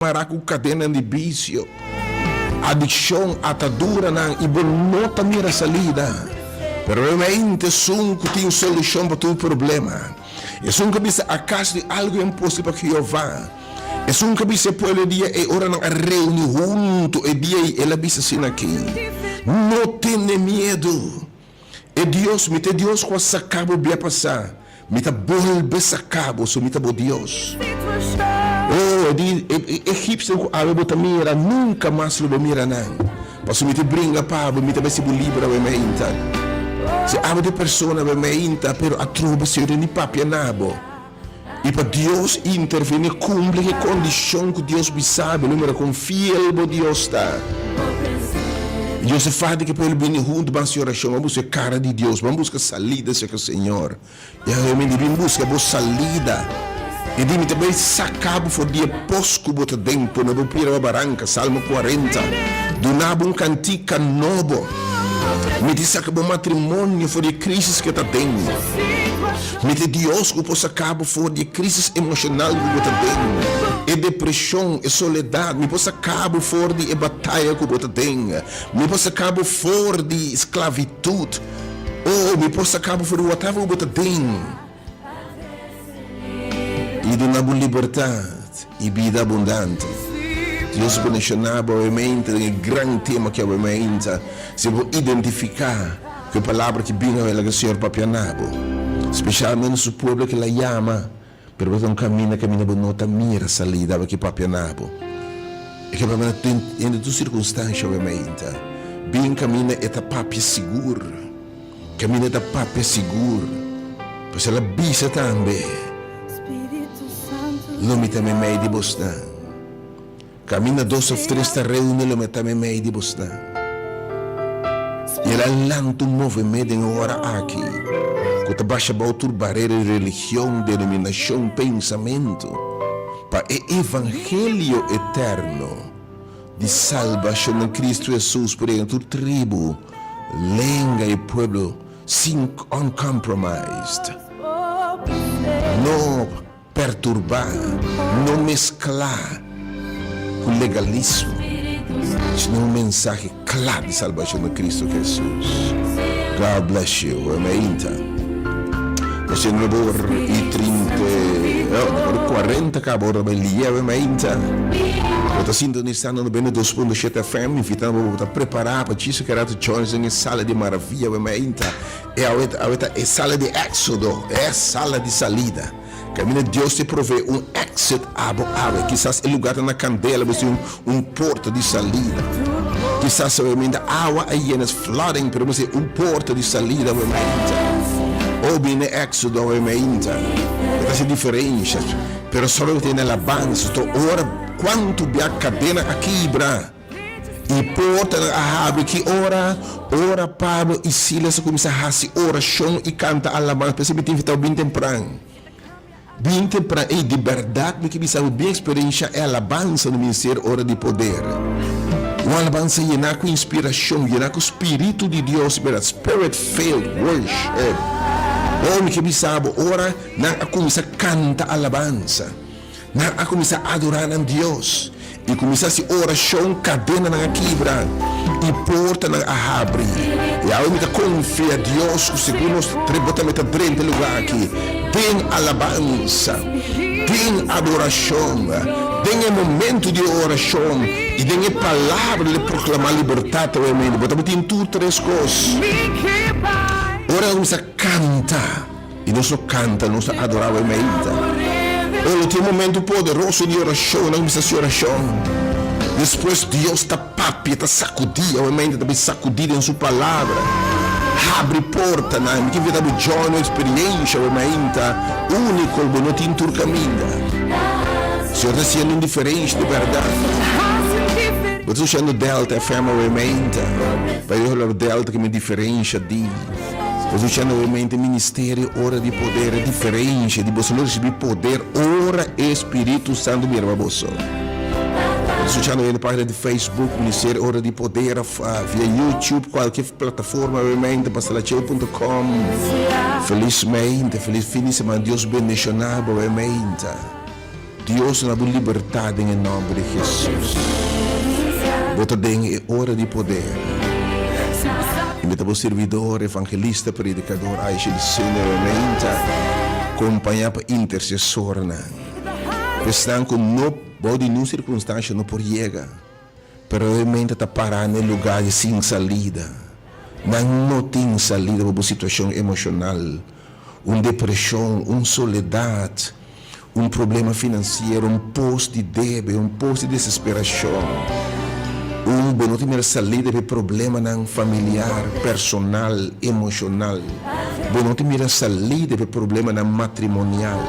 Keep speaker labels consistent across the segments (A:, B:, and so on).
A: Mará ku kadenanan di bisio, adikshon, ataduranan i bo no ta mira salida. Pero realmente esun ku tin solushon pa tur problema. Esun ku a bisa akaso tin algu imposibel pa Jehová? Esun ku a bisa e pueblo e dia ei ora nan a reuni huntu e dia ei el a bisa asina aki, No tene miedu. E Dios, mi ta e Dios ku a saka bo bia pasá, mi ta bolbe saka bo, so mi ta bo Dios. O, e di e egipsionan ku awe bo ta mira, nunka mas lo bo mira nan, pasobra mi ta bringa pa bo, mi ta bai si bo libra awe meinta. Si awe ta e persona awe meinta, pero atrobe Señor ni papia na bo. I pa Dios interveni kumpli ku e kondishon ku Dios bisa bo, lo mira kon fiel bo Dios ta. Josefat di ku e pueblo bini huntu ban hasi orashon, ban buska e kara di Dios, ban buska salida serka Señor. Yahweh mi di bin buska bo salida. E di mi ta bai saka bo for di e pos ku bo ta den, pone bo pia riba baranka, Salmo kuarenta. Duna bo un kantika nobo. Mi di saka bo matrimonio for di e krisis ku e ta den. Mi ta Dios ku por saka bo for di e krisis emoshonal ku bo ta den, e depreshon, e soledat. Mi por saka bo for di e bataya ku bo ta den. Mi por saka bo for di sklavitut. Oh, mi por saka bo for di whatever ku bo ta den i duna bo libertat i bida abundante. Dios bendishoná bo awemente den e gran tema ki awemente si bo identifiká. Ku e palabra ki bin awe laga Señor papia na bo, spesialmente su pueblo ki el a yama, pero bo ta un kaminda kaminda bo no ta mira salida awe ki papia na bo. E ke papia na den hende tur sirkunstansha awe mainta. Bin kaminda e ta papia sigur, kaminda e ta papia sigur, pasobra el a bisa tambe, Lo mi ta meimei di bosnan. Kaminda dos òf tres ta reuni lo meta meimei di bosnan. I el a lanta un movement den e ora aki ku ta basha bou tur barera di religion, denominashon, pensamentu, pa e evangelio eterno di salbashon den Kristu Hesus por yega na tur tribu, lenga i pueblo sin uncompromised. No. Perturbá, no mesklá ku legalismo, sino un mensahe kla di salbashon na Kristu Hesus. God bless you. Meinta. Nos tin nuebe or i trinta, oh, ora kuarenta kaba ora bai liewe meinta. Bo ta sintonisando noventa i dos punto shete FM. Invitando bo pa bo ta prepará pa djis e rato join nos den e sala di maravia we meinta. E awe awe ta e sala di éxodo, e sala di salida. Kaminda Dios te provee un exit abo awe. Kisas e lugar ta na kandela, bo tin un porta di salida. Kisas awe minda awa a yena, es flooding, pero bo tin un porta di salida awe mainta. Oh, bini éxodo awe mainta. E ta hasi diferensha. Pero solo bo tin alabansa. To ora kuantu bia kadena a kibra. I portanan a habri ki ora? Ora Pablo i Silas a kuminsá hasi orashon i kanta alabansa. P'esei mi tin invitá bo bin tempran. Bin tempran. Ey, di bèrdat mi ke bisa bo bin eksperenshá e alabansa di Ministerio Ora di Poder. Un alabansa yená ku inspirashon, yená ku spiritu di Dios, bèrdat, spirit-filled worship. Oh, mi ke bisa bo, ora nan a kuminsá kanta alabansa. Nan a kuminsá adorá nan Dios i kuminsá hasi orashon, kadenanan a kibra i portanan a habri. I awe mi ta konfia Dios ku segun nos ta bo tambe ta drenta e lugá aki den alabansa, den adorashon, den e momentu di orashon i den e palabra di proklamá libertat awe mente. Bo tabatin tur tres kos. Ora nan kuminsá kanta. I nos lo kanta, nos ta adorá bo e meita. Oh, lo tin un momento poderoso di orashon, nan kuminsá hasi orashon. Despues Dios ta papia, ta sakudí, awe meita ta bin sakudí den su palabra. Habri portanan, mi ke invitá bo join un eksperiensha awe meinta úniko, bo no tin tur kaminda. Señor ta hasiendo un diferensha di bèrdat. Bo ta skuchando Delta FM awe meinta, pa e Delta ke mi diferensha di. Boso escucha nuevamente Ministerio Ora di Poder, e diferencia di boso lo ricibi poder ora e Spiritu Santo bira pa boso. Boso escuchando den pagina di Facebook Ministerio Ora di Poder of via YouTube, cualkier plataforma obviamente, pastorlacheo punto com. Feliz mente, feliz fin di semana, Dios bendiciona bo obviamente. Dios duna bo libertad den e nomber di Jesus. Bo ta den e ora di poder. Y mi ta bo servidor, evangelista, predicador Aisha Licenia Romeinta, compaña pa intercesornan. Esnan cu no bou di niun circunstancia no por yega. Pero e mente ta pará na e lugá di sin salida. Nan no tin salida pa bo situashon emoshonal, un depreshon, un soledat, un problema finansiero, un pos di debe, un pos di desesperashon, un bo no tin mira salida pa e problemanan familiar, personal, emoshonal. Bo no tin mira salida pa e problemanan matrimonial.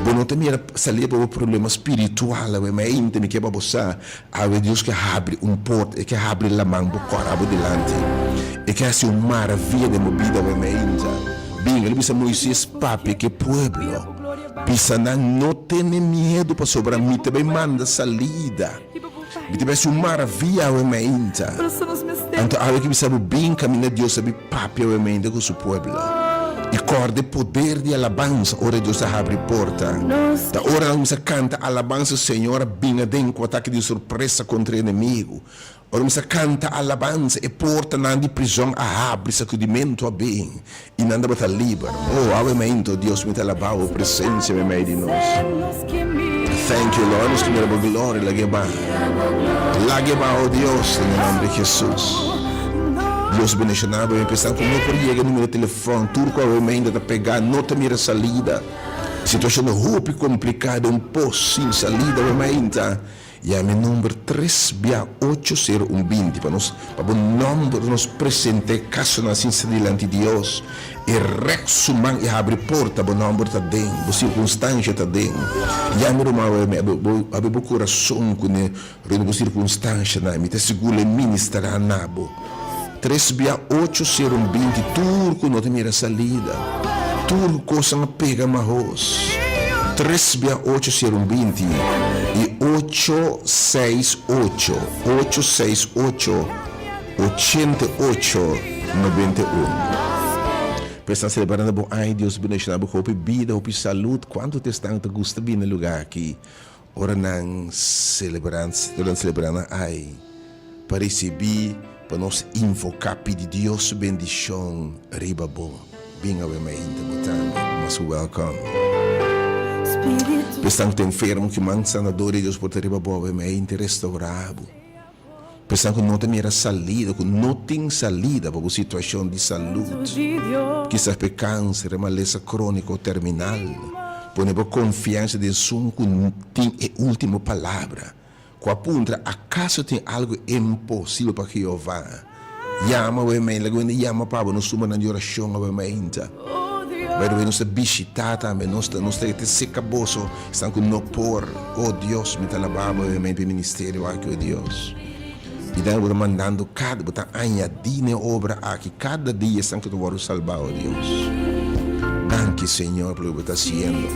A: Bo no ta mira salida pa bo problema spiritual. Awe mente mi ke pa bo sa Awe Dios ke habri un porta, e ke habri laman bo kòrá bo dilanti. E ke hasi un maravia den bo bida awe meinta. Bin, el a bisa Moises, Papia ku e pueblo, bisa nan, No tene miedu, pasobra mi ta bai manda salida. Mi ta bai hasi un maravia awe meinta. Anto awe ke bisa bo, Bin, kaminda Dios a bin papia awe meinta ku su pueblo. I kòrda e poder di alabansa ora Dios a habri porta. Ta ora nan kuminsá kanta alabansa, Señor a bin aden ku atake di sorpresa kontra e enemigu. Ora kuminsá kanta alabansa, e portanan di prizòn a habri, sakudimentu a bin, i nan tabata liber. Oh, awe meinto, Dios, mi ta alabá bo presensia meimei di nos. Thank you, Lord. Nos ta mira bo gloria. Lag'é ba. Lag'é ba, oh Dios, den e nomber di Jesus. Dios bendiciona bo. Mi pensa cu no por yega numero telefon. Tur cu awe meinta ta pega, no ta mira salida. Situacion ta hopi complica den un pos sin salida awe meinta. Yama e number tres bia ocho sero un binti pa nos pa bo nomber nos presenta e casonan sin sa dilanti Dios. E rek su man i habri porta, bo nomber ta den, bo circunstancia ta den. Yama e ruman awe bo habri bo curason cune rond bo circunstancianan, mi ta sigur lo e ministra na bo. Tres bia ocho sero un 20 tur ku no ta mira salida, tur ku kosnan a pega mahos. Tres bia ocho sero un 20 i ocho seis ocho, ocho seis ocho, 88 91. Pues ta selebrando bo aña, Dios bendiciona bo ku hopi bida, hopi salud. Kuantu te esnan ta gusta bini na lugar aki? Ora nan selebrá, ora nan selebrá nan ai pa risibí pa nos invoká pidi Dios su bendishon riba bo. Bin awe mainta bo tambe. Mas welcome. Pa esnan ku ta enfermo ki man sanador di Dios por ta riba bo awe mainta i restaurá bo. Pa esnan ku no ta mira salida, ku no tin salida pa bo situashon di salud, kisas pa e kanser, e malesa króniko o terminal, pone bo konfiansa den esun ku tin e último palabra, ku a puntra, Akaso tin algu imposibel pa Jehová? Yama awe mei, laga wende yama pa bo, nos tumba nan di orashon awe meinta. By the way, nos ta bishita tambe, nos ta nos ta te seka boso, esnan ku no por. Oh Dios, mi ta alabá bo awe mei pa e ministerio aki, oh Dios. I dan bo ta mandando kada, bo ta añadí na e obra aki kada dia esnan ku ta wòrdu salbá, oh Dios. Danki, Señor, pa loke bo ta hasiendo.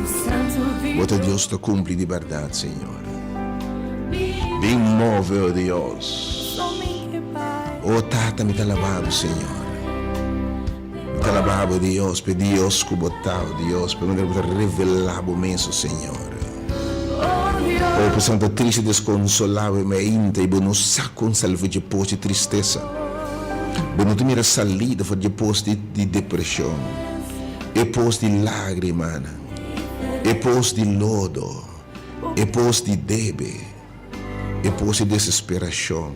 A: Bo ta Dios ku ta kumpli di bèrdat, Señor. Bin move, oh Dios. Oh Tata, mi ta alabá bo, Señor. Mi ta alabá bo, Dios, p'e Dios ku bo ta, o Dios, p'e manera ku bo ta revelá bo mes, o Señor. O pasobra ta triste deskonsolá bo mainta i bo no sa kon sali for dje pos di tristesa. Bo no ta mira salida for dje pos di depreshon, e pos di lágrimanan, e pos di lodo, e pos di debe. E pos di desesperashon.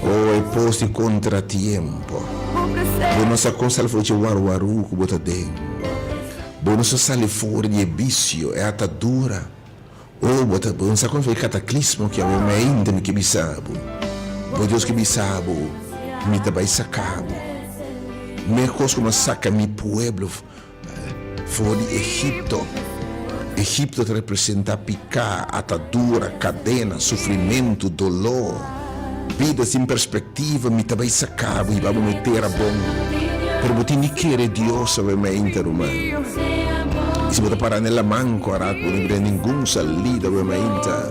A: O e pos di kontratiempo. Bo no sa kon sali for dje warwarú ku bo ta den. Bo no sa sali for di e bisio, e atadura. O bo ta, bo no sa kon sali for e kataklismo ku awe mainta mi ke bisa bo. Bo Dios ke bisa bo, Mi ta bai saka bo. Mekos ku mi a saka mi pueblo. For di Egipto. Egipto ta representá piká, atadura, kadena, sufrimentu, doló, bida sin perspektiva. Mi ta bai saká bo hiba bo na e tera bon. Pero bo tin di kere Dios awe mainta, ruman. I si bo ta pará na e laman ku a rat, bo no mira ningun salida awe mainta,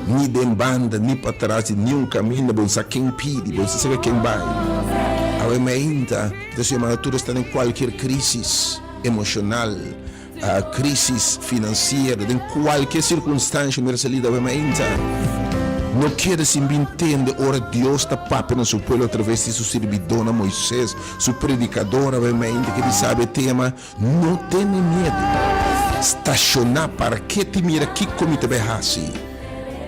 A: ni den banda, ni patras di niun kaminda. Bo no sa ken pidi, bo no sa serka ken bai. Awe mainta. Mi ta yamando tur esnan den kualkier krisis emoshonal, Crisis financiero, den cualkier circunstancia mira salida awe mainta. No keda sin bin tende ora Dios ta papia na su pueblo a traves di su sirbidornan Moises, su predicador awe mainta ke bisa e tema, No tene miedo. Staciona parke ti mira kico mi ta bay haci.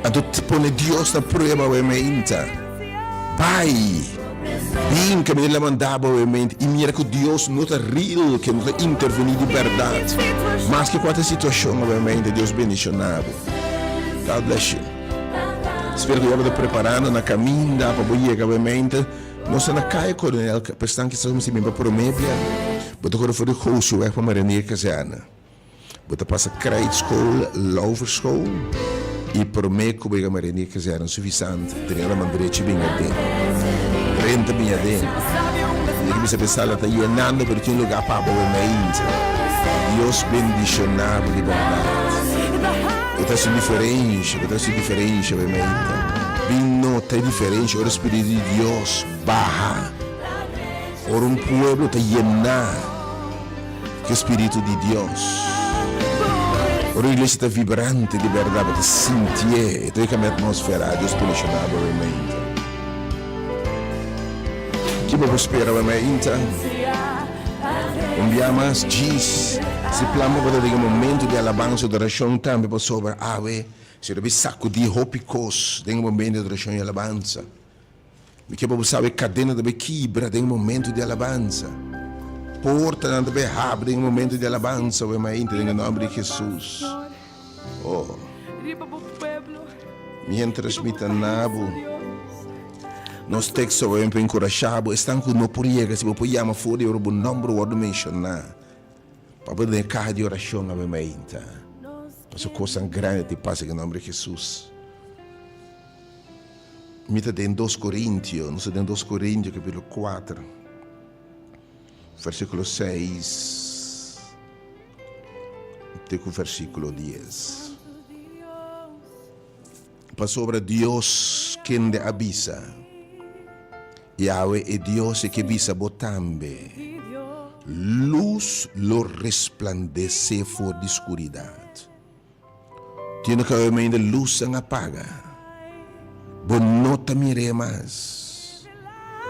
A: Anto pone Dios na prueba awe mainta. Bai! Bin kaminda el a manda bo e mente i mira ku Dios no ta real, ke no ta intervení di bèrdat. Maske kua ta e situashon awe mente, Dios bendishoná bo. God bless you. Spero ku ya bo ta preparando na kaminda pa bo yega awe mente. Nos ta na Kaya Coronel, pa esnan kisas mester bin pa promé bia, bo ta kore for di Gosiweg pa Marinier Kazerne. Bo ta pasa Krijtschool, Lauverschool y prome cu bo yega Marinier Kazerne suficiente drenta man drechi bin aden. Drenta bin aden. Mi ta bisa pe sala ta yenando pero tin lugar pa bo mainta. Dios bendiciona bo di berdad. Bo ta haci un diferencia, bo ta haci un diferencia bo mainta. Bin nota e diferencia ora Spiritu di Dios baha. Ora un pueblo ta yena. Ku e Spiritu di Dios. Ora iglesia ta vibrante di bèrdat, bo ta sintié, e ta kambia e atmósfera. Dios bendishoná bo realmente. Ki bo por spera bo mainta? Un bia mas, djis si plan bo ta den e momento di alabansa i adorashon tambe pasobra awe si lo bin sakudí hopi kos den e momento di adorashon i alabansa. Mi ke pa bo sabi kadena ta bai kibra den e momento di alabansa. Portanan ta bai habri den e momento di alabansa awe mainta den e nomber di Jesus. Oh. Mientras mi ta na bo, nos teksto awe pa enkurashá bo, esnan ku no por yega, si bo por yama for di ora bo nomber wòrdu menshoná, pa bo den e kaha di orashon awe mainta. Pasobra kosnan grandi ta pasa den e nomber di Jesus. Mi ta den Dos Korintio, nos ta den Dos Korintio kapítulo kuater, versíkulo seis te ku versíkulo dies. Pasobra Dios kende a bisa, i awe e Dios e ke bisa bo tambe, lus lo resplandesé for di skuridat. Tiene ku haber mainda lusnan a paga. Bo no ta mir'é mas.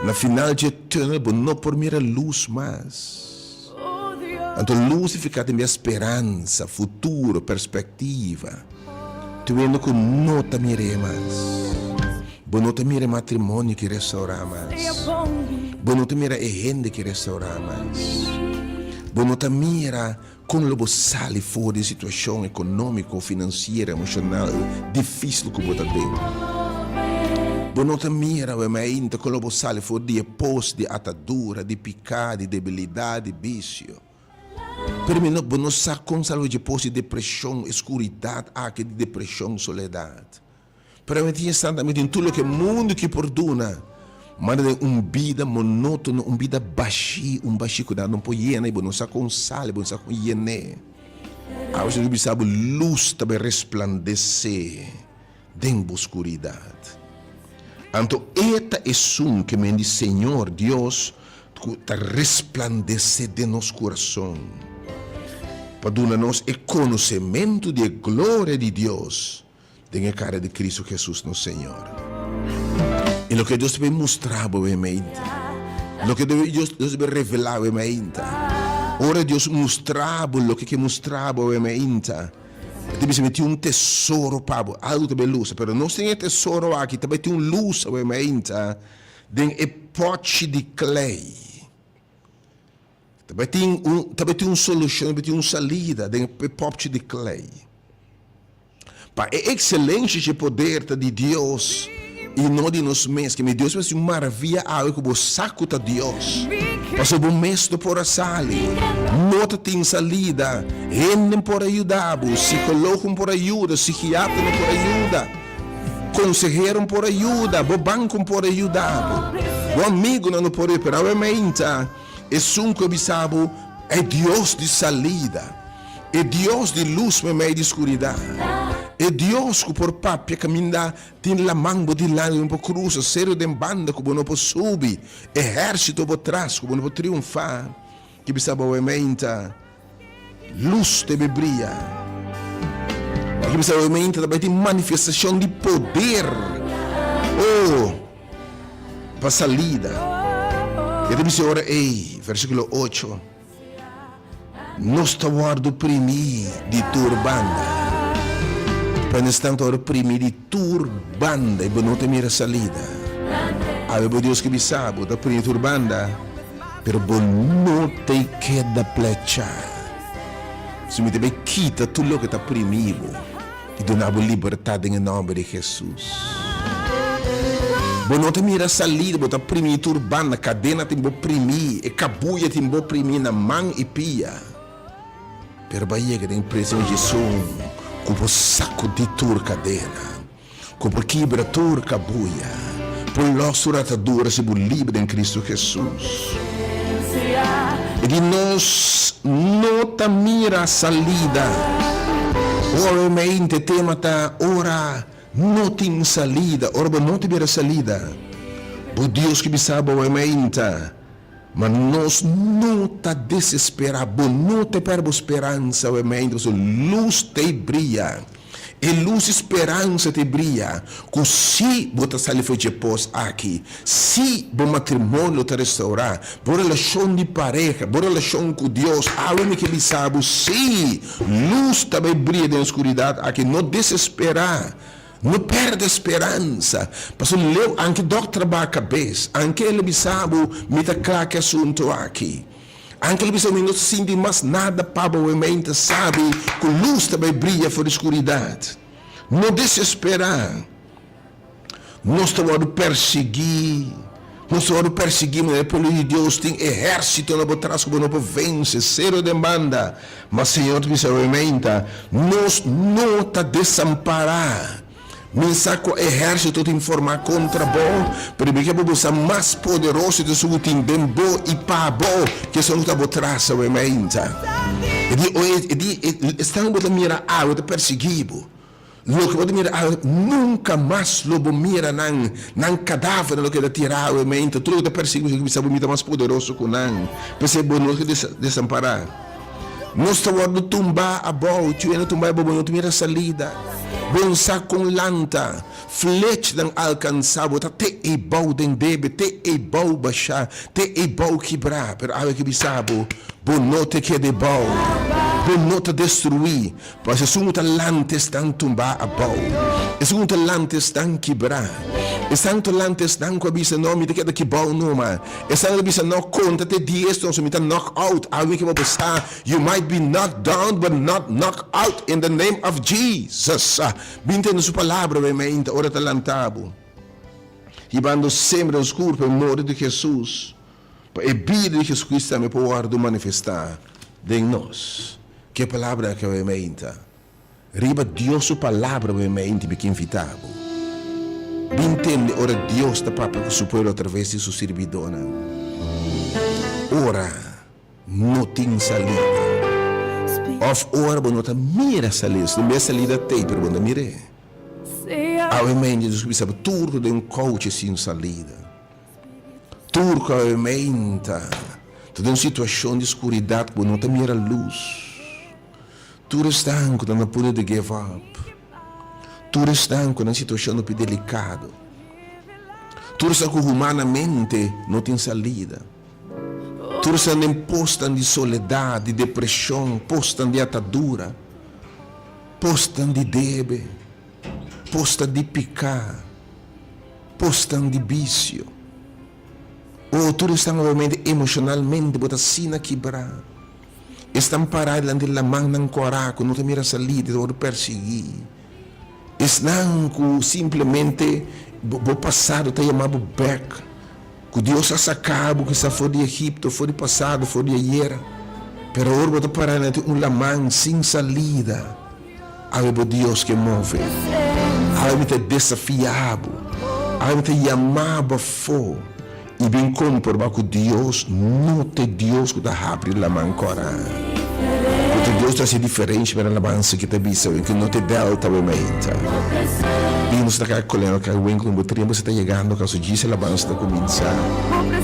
A: Na final dje tunnel bo no por mira lus mas. Anto lus significa tambe speransa, futuro, perspectiva. Tuendo ku no ta mir'é mas. Bo no ta mira e matrimonio ki restaurá mas. Bo no ta mira e hende ki restaurá mas. Bo no ta mira Kon lo bo sali for di e situashon ekonómiko, finansiero, emoshonal difísil ku bo ta den? Bo no ta mira awe mainta kon lo bo sali for di e pos di atadura, di piká, di debilidat, di bisio. Pero mi no, bo no sa kon sali for dje pos di depreshon, e skuridat aki di depreshon, soledat. Pero mi tin esnan tambe tin tur loke mundu ki por duna, manda den un bida monótono, un bida bashí, un bashí ku nan no por yena i bo no sa kon sali, bo no sa kon yen'é. Awe Señor bisa bo, lus ta bai resplandesé den bo skuridat. Anto e ta esun ke men di Señor Dios ku ta resplandesé den nos kurason, pa duna nos e konosementu di e gloria di Dios Den e kara di Cristo Jesus nos Señor. I loke Dios ta bay mustra bo e mainta. Loke Dios ta bay revela bo e mainta. Ora Dios mustra bo loke ke mustra bo e mainta, e ta bisa mi tin un tesoro pa bo, algo ta bay lusa. Pero nos tin e tesoro aki, ta bay tin un lus awe mainta den e pochi di klei. Ta bay tin un, ta bay tin un solucion, ta bay tin un salida den e popchi di klei. Pa e excelencia dje poder ta di Dios y no di nos mes. Kende Dios mester un maravilla awe cu bo sa cu ta Dios. Pasobra bo mes no por a sali. No ta tin salida. Hende por a yuda bo, psicologo por a yuda, psiquiatra no por a yuda, consehero por a yuda, bo banco por a yuda bo, bo amigonan no por a yuda. Pero awe mainta esun cu a bisa bo e Dios di salida. E Dios di lus meimei di skuridat. E Dios ku por papia kaminda tin laman bo dilanti ku bo no por krusa, seru den banda ku bo no por subi, ehérsito bo tras ku bo no por triunfá. Ki bisa bo awemeinta? Lus debe bria. Aki bisa obviamente ta bai tin manifestacion di poder. Oh, pa salida. E ta bisa ora ei, versiculo ocho, Nos ta wordo primi di tur banda. Pa esnan ta wordo primi di tur banda i bo no ta mira salida. Awe bo Dios ke bisa bo ta primi tur banda. Pero bo no ta e keda plechá. Si mi ta bai kita tur loke ta primi bo i duna bo libertat den e nòmber di Hesus. Bo no ta mira salida, bo ta primi tur banda, kadena tin bo primi, e kabuya tin bo primi na man i pia. Pero bo a yega den presensia di Hesus ku bo sakudí tur kadena. Ku por kibra tur kabuya, por lòs tur atadura si bo liber den Kristu Hesus. E di nos no ta mira salida. Obviamente e tema ta ora no tin salida, ora bo no ta mira salida, bo Dios ki bisa bo obviamente, ma nos no ta desespera, bo no ta perde bo speransa obviamente pasobra lus ta bria. E lus di speransa ta bria ku si bo ta sali for dje pos aki, si bo matrimonio ta restaurá, bo relashon di pareha, bo relashon ku Dios, awe mi ke bisa bo, sí, lus ta bai bria den e skuridat aki. No desesperá, no pèrdè speransa, pasobra leu anke dòkter a baha kabes, anke el a bisa bo, mi ta kla ku e asuntu aki. Ankel bisa mi no ta sinti mas nada pa bo e mente sabi ku lus ta bai bria for di skuridat. No desesperá. Nos ta wòrdu persiguí. Nos ta wòrdu persiguí manera e pueblo di Dios tin ehérsito na bo tras ku bo no por vense, sero den banda. Ma Señor ta bisa bo meinta, nos no ta desampará. Mi sa ku ehérsito tin formá kontra bo, pero mi ke pa bo sa mas poderoso ta esun ku tin den bo i pa bo ke esun ku ta bo tras awe mainta. E di, e di, esnan ku bo ta mira awe ta persiguí bo. Loke bo ta mira awe, nunka mas lo bo mira nan, nan kadavernan lo keda tirá awe mainta. Tur loke ta persiguí bo, bisa bo mi ta mas poderoso ku nan. P'esei bo no ke desampará. Nos ta wòrdu tumbá abou, cu hende tumbá abou, bo no ta mira salida. Bo no sa con lanta. Flechnan alcansá bo ta te eibou den debe, te eibou bashá, te eibou kibrá. Pero awe ke bisa bo, bo no ta keda eibou. Bo no ta destruí. Pasobra esun ku ta lanta esnan tumbá abou, esun ku ta lanta esnan kibrá, esnan ku ta lanta esnan ku a bisa, No, mi ta keda kibou numa, esnan ku ta bisa, No, konta te dies nos, mi ta knock out, awe ke bo sa, you might be knocked down but not knock out in the name of Jesus. Bin tende su palabra awe mainta ora ta lanta bo, hibando semper nos kurpa e morto di Jesus. Pa e bida di Jesucristo tambe por wòrdu manifestá den nos. Ke palabra aki awe meinta? Riba Dios su palabra awe meinta mi ke invitá bo. Bin tende ora Dios ta papia ku su pueblo atraves di su sirbidónan. Ora no tin salida. Òf ora bo no ta mira salida. Si no mira salida t'ei, pero bo no ta mir'é. Awe meinta Dios ke bisa bo tur ku den un kouchi sin salida. Tur ku awe meinta ta den un situashon di skuridat ku bo no ta mira lus. Tur esnan ku ta na punto di give up. Tur esnan ku nan situashon hopi delikado. Tur esnan ku humanamente no tin salida. Tur esnan den posnan di soledat, di depreshon, posnan di atadura, posnan di debe, posnan di piká. Posnan di bisio. O tur esnan obviamente emocionalmente bo ta asina kibrá. Esnan pará dilanti lamannan kòrá ku no ta mira salida, ta wòrdu persiguí. Esnan ku simplemente bo pasado ta yama bo bèk, ku Dios a saka bo kisas for di Egipto, for di pasado, for di ayera, pero awor bo ta pará dilanti un laman sin salida. Awe bo Dios ke move. Awe mi ta desafia bo. Awe mi ta yama bo afó i bin komproba ku Dios no ta e Dios ku ta habri laman kòrá. Ku ta Dios ta hasi diferensha mira laman si ki ta bisa ku no ta e delta awe mainta. Bin nos ta kai koleno kai winkel un bo tren bo sa ta yegando kaso djis e labansa ta kuminsá.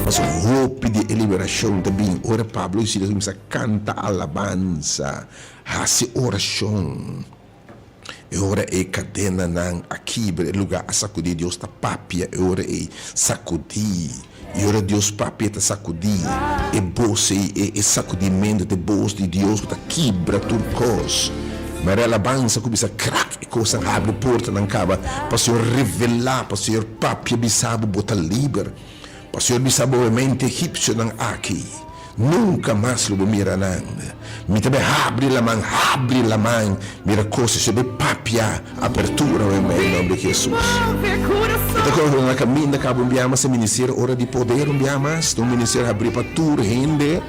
A: Paso hopi di e liberashon ta bin ora Pablo i Silas kuminsá kanta alabansa, hasi orashon. E ora ei kadenanan a kibra, e lugá a sakudí. Dios ta papia e ora ei, sakudí. I ora Dios papia e ta sakudí. E bos ei, e e sakudimentu ta e bos di Dios ku ta kibra tur kos. Ma e alabansa ku bisa krak, e kosnan habri portanan kaba pa Señor revelá, pa Señor papia bisa bo, bo ta liber. Pa Señor bisa bo, e mente egipsionan aki, nunka mas lo bo mira nan. Mi ta bai habri laman, habri laman, mira kos esei bai papia apertura bai mei en nomber di Jesus. Mi ta konta na kaminda kaba un bia mas e ministerio Ora di Poder un bia mas, ta un ministerio habri pa tur hende.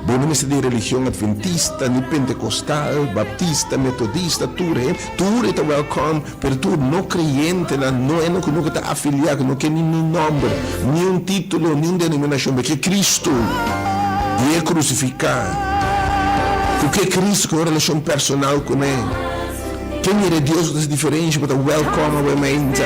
A: Bo no mester di religion adventista, ni pentekostal, baptista, metodista, tur hende, tur e ta welcome, pero tur no kreyentenan, no hende ku no ke ta afiliá, ku no ke ningun nòmber, ni un título, ni un denominashon, bo ke Kristu i e krusifiká. Ku ke Kristu, ku un relashon personal kuné. Ke mira Dios ku ta hasi diferensha, bo ta welcome awe mainta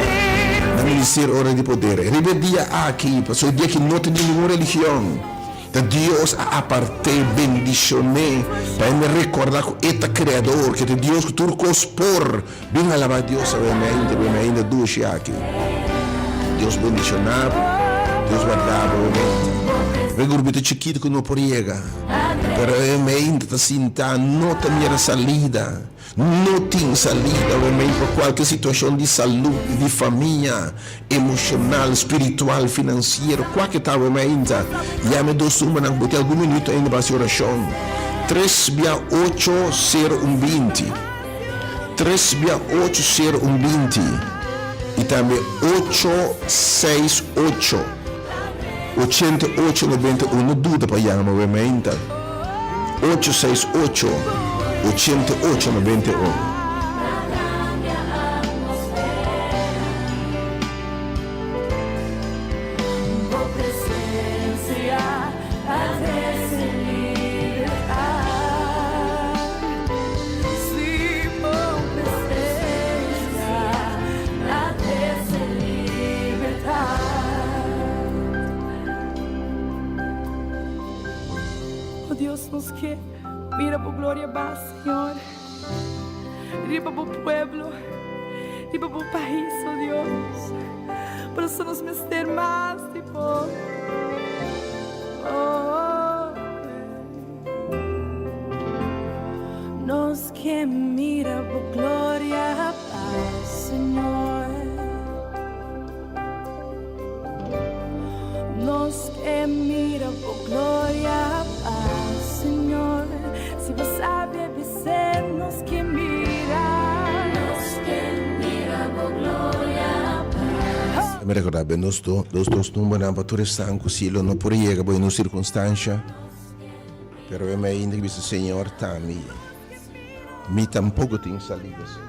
A: na Ministerio Ora di Poder. Riba e dia aki, pasobra e dia aki no ta di ningun religion. Ta Dios a apart'é, bendishon'é, pa hende rekordá ku E ta Kreador, ku E ta Dios ku tur kos por. Bin alabá Dios awe mainta, awe mainta dushi aki. Dios bendishoná bo, Dios wardá bo awe mainta. Awe grupito chikitu ku no por yega, pero awe mainta ta sintá, no ta mira salida. No tin salida awe pa kualke situashon di salud, di famia, emoshonal, spiritual, finansiero, kualke ta awe mainta. Yama e dos numbernan ku bo tin algun minuto ainda pa hasi orashon, tres bia ocho sero un binti, tres bia ocho sero un binti, i tambe ocho seis ocho, 88 91. No duda pa yama awe mainta. Ocho seis ocho, 88 91.
B: O Dios, nos ke mira bo gloria ba, Señor, riba bo pueblo, riba bo pais, o Dios. Por eso nos mester mas di bo. Oh, Nos ke mira bo gloria ba, Señor. Nos ke mira bo gloria pa Señor Si bo sabi bis'é nos ke mira Nos ke mira bo gloria pa.
A: Mi recorda ben nos dos dos numbernan pa tur esnan cu si lo no por yega bo en un circunstancia pero e mi ainda bisa Señor ta mi mi tampoco tin salida Señor.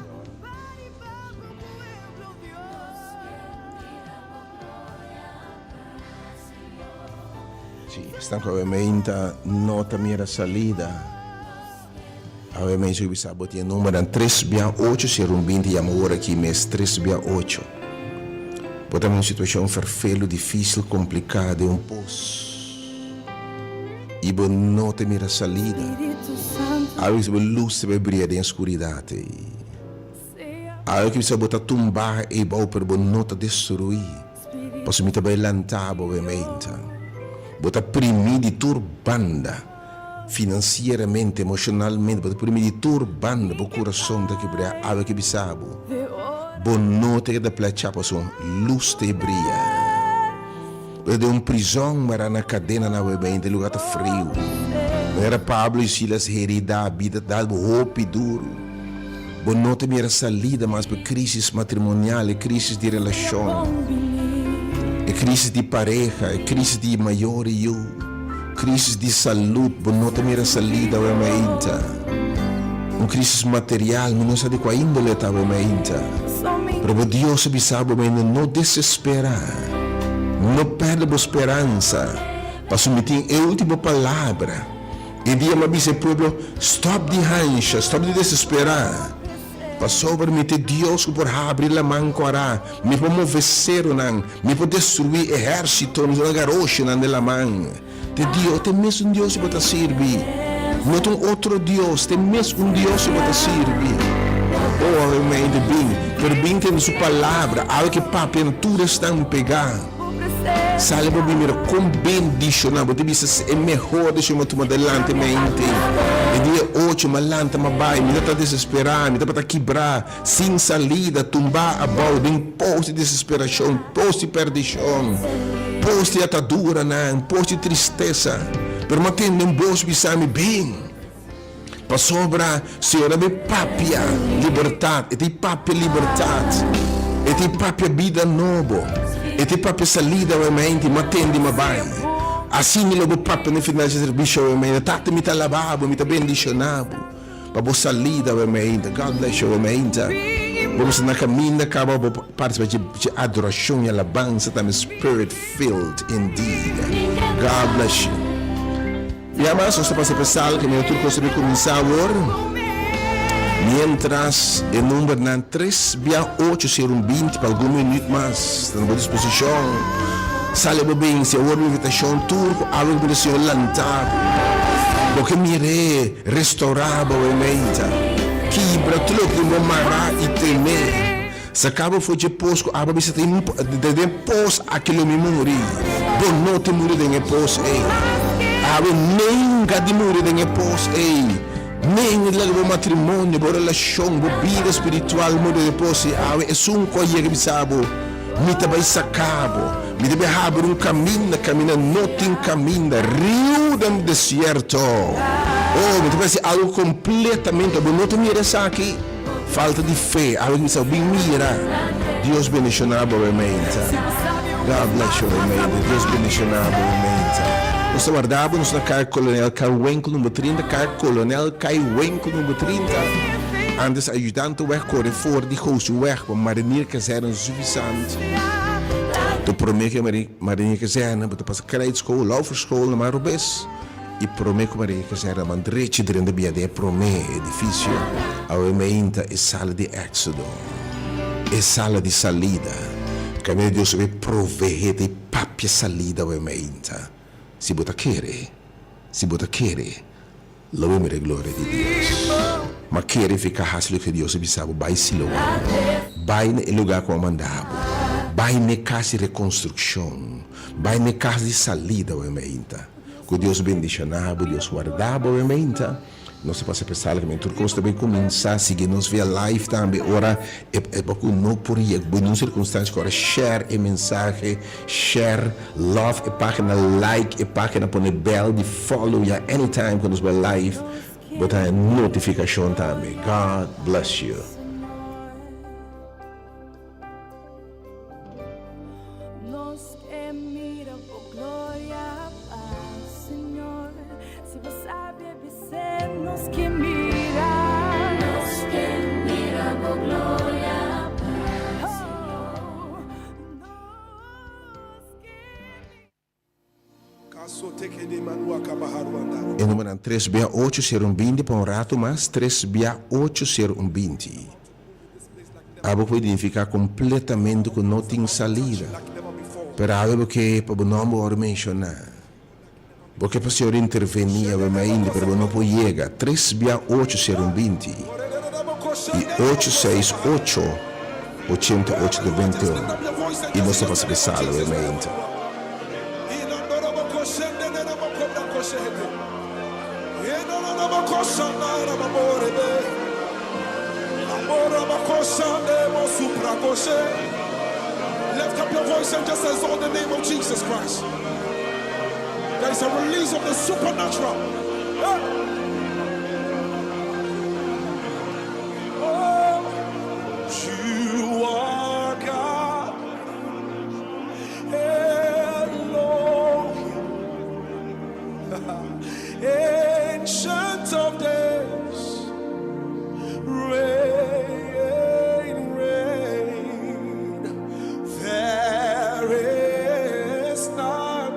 A: Sí, esnan ku awe meinta no ta mira salida. Awe mei su bisa bo tin e numbernan tres bia ocho si run binti yama ora aki mes tres bia ocho. Bo ta den un situashon ferfelu, difisil, kompliká, den un pos i bo no ta mira salida. Awe bisa bo lus ta bai bria den e skuridat ei. Awe ki bisa bo ta tumba ei bou pero bo no ta destruí, pasobra mi ta bai lanta bo obviamente. Bo ta primí di tur banda, finansieramente, emoshonalmente, bo ta primí di tur banda, bo kurason ta kibrá. Awe ki bisa bo, bo no ta keda plechá pasobra lus ta e bria. Bo ta den un prizòn mará na kadenanan awe mente, e lugá ta friu. Manera Pablo i Silas heridá, bida ta dal bo hopi duru. Bo no ta mira salida mas pa e krísis matrimonial, e krísis di relashon, e krísis di pareha, e krísis di mayor i yu, krísis di salud. Bo no ta mira salida awe mainta. Un krísis material, mi no sa di kua índole ta awe mainta. Pero bo Dios a bisa bo mainta, no desesperá, no pèrdè bo speransa, pasobra mi tin e último palabra. E dia m'a bisa e pueblo, Stòp di hansha, stòp di desesperá. Pasobra mi ta e Dios ku por habri laman kòrá, mi por move serunan, mi por destruí ehérsitonan di garoshinan den laman. Ta e Dios, ta e mesun Dios ku bo ta sirbi. No ta un otro Dios, ta e mesun Dios ku bo ta sirbi. Oh, awe mente bin, pero bin tende su palabra, awe ke papia na tur esnan pegá. Sali bo bin mira kon bendishoná bo ta bisa e mehor desishon bo a tuma delante mente. E dia ocho mi a lanta mi a bai, mi ta ta desesperá, mi tabata kibrá, sin salida, tumbá abou den pos di desesperashon, pos di perdishon, pos di ataduranan, pos di tristesa. Pero mi a tende un bos bisa mi, Bin! Pasobra Señor a bay papia libertad, e tin papia libertad, e tin papia bida nobo, e tin papia salida awe-mente, mi a tende mi a bay. Asina mi lo bo papia na final dje servicio awe-mente, Tata mi ta alaba bo, mi ta bendiciona bo pa bo salida awe-mente. God bless you awe-mente. Bo mester na caminda caba bo participa dje adoracion y alabansa tambe spirit filled indeed. God bless you. Ya mas nos ta pasa pa e sal ke mira tur kos ta bin kuminsá awor. Miéntras e numbernan tres bia ocho sero un binti pa algun minüt mas ta na bo disposishon. Sali bo bin si awor bo invitashon tur ku algu ku mira Señor lanta bo. Bo ke mir'é restourá bo e menta. Kibra tur loke tin bo mará i temé. Saka bo for dje pos ku abo bisa ta den e pos aki lo mi muri. Bo no tin muri den e pos ei. Abo nenga di muri den e pos ei. Nenga di laga bo matrimonio, bo relashon, bo bida spiritual muri den e pos ei. Awe esun ku a yega bisa bo, Mi ta bai saka bo. Mi ta bai habri un kaminda kaminda no tin kaminda, riu den desierto. Oh, mi ta bai hasi algu kompletamente. Bo no ta mira esaki? Falta di fe, algo ki mi sa bin mira. Dios bendiciona bo awe mainta. God bless you awe mainta. Dios bendiciona bo awe mainta. Nos ta warda bo, nos na Kaya Kolonel Kaiwenkel number 30, Kaya Kolonel Kaiwenkel number 30. Antes Ayudanteweg kore for di Gooseweg pa Marinier Kazerne Suffisant. To prome ke Marinier Kazerne bo ta pasa Krijtschool, Lauferschool na man robes. I promé ku Maria Kazèrna man drechi drenta bia den e promé edifisio, awe meinta e sala di Éksodo, e sala di salida, kaminda Dios a bai proveé ta e papia salida awe meinta. Si bo ta kere, si bo ta kere, lo bo mira e gloria di Dios. Ma kere fika hasi loke Dios a bisa bo, bai Siloam, bai na e lugá ku a manda bo, bai na e kas di rekonstrukshon, bai na e kas di salida awe meinta. Ku Dios bendishoná bo, Dios warda bo e meinta. Nos ta pasa pesal ku tur kos ta bai kuminsá. Sigui nos via live tambe ora e bo ku no por yega bo den un sirkunstansia ku ora share e mensahe, share, love e página, like e página, pone bèl di follow ya anytime ku nos bai live bo ta haña notifikashon tambe. God bless you.
B: Nos ke mira bo gloria pa Señor Si bo sabi e bis'é nos ke mira Nos ke mira bo gloria pa Señor Nos ke
A: E numbernan tres bia ocho sero un binti pa un ratu mas, tres bia ocho sero un binti. Abo por identifiká kompletamente ku no tin salida, pero awe bo ke pa bo nòmber wòrdu menshoná. Bo ke pa Señor intervení awe mainta, pero bo no por yega. Tres bia ocho sero un binti i ocho seis ocho ochenta ocho ta bente un i nos ta pasa pa e sala awe mainta.
C: Lift up your voice and just exalt the name of Jesus Christ. There is a release of the supernatural. Hey. Oh, you are God. Elohim. Ancient of days. Reign, reign. There is none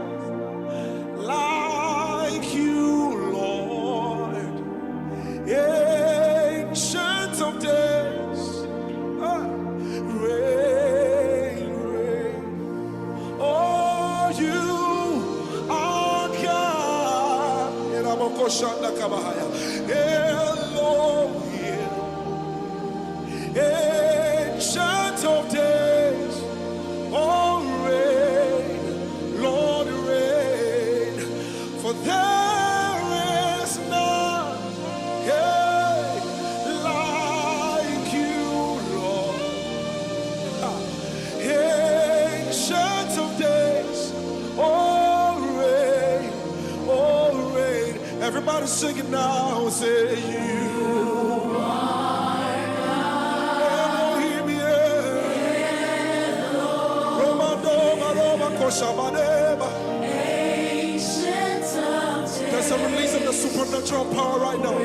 C: like you, Lord. Shanda Kabahaya. Elohim. Ancient of Days. Oh, reign, Lord, reign. For there is none, hey, like you, Lord. Ancient of Days, oh, reign, oh, reign. Everybody sing it now. Say you are Elohim, yeah. Roma, Doma, Roma, Koshabadeba. There's a release of the supernatural power right now.